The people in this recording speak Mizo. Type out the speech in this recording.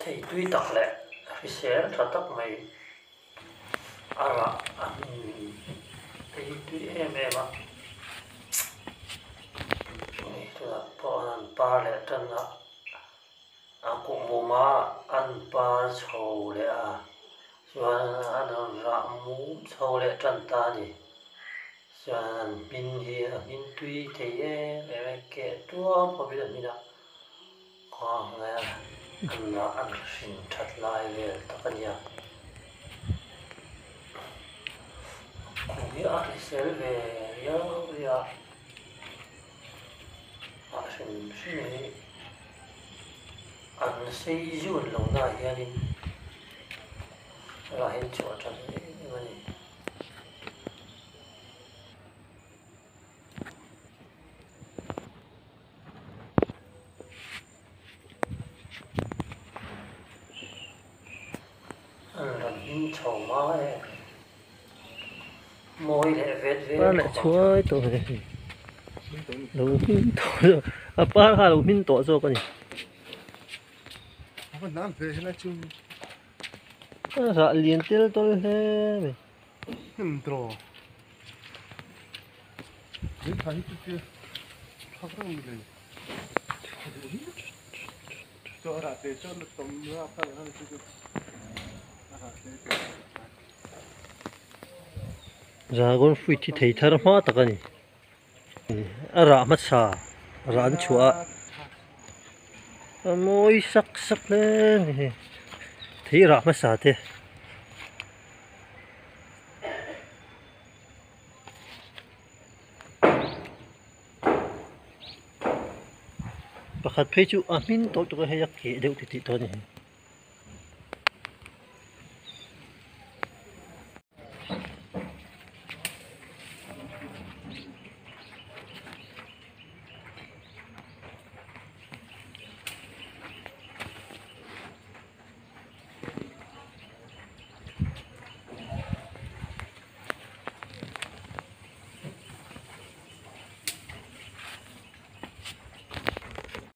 Thei tui tak leh hrisel tha tak mai a rah a hmin te hi tui em em a hei tunah pawh an par leh tan a a kuhmum a an par chho leh a chuan an rawn rah mum chho leh tan ta a ni chuan an hmin hi a hmin tui thei em em a keh tuam khawpin a hmin a. An hrin that lai vel tak a nia. Kum hi a hrisel ve riau riau a, a hrim hrim hi an sei zun lo na hianin a rahin chhuah tha em em a ni. An rawn hming chho hma em mawi leh vet vel Par leh chhuai tawh ve hi lo hming tawh zawk a par kha a lo hming tawh zawk a ni. A rah lian tel tawl hle mai. Dragon fruit hi thei thar hma tak a ni. A rah hmasa rah an chhuah a a mawi sak sak hle a ni hei thei rah hmasa te. Pakhat phei chu a hmin tawh tawh a hei a keh deuh titih tawh a ni.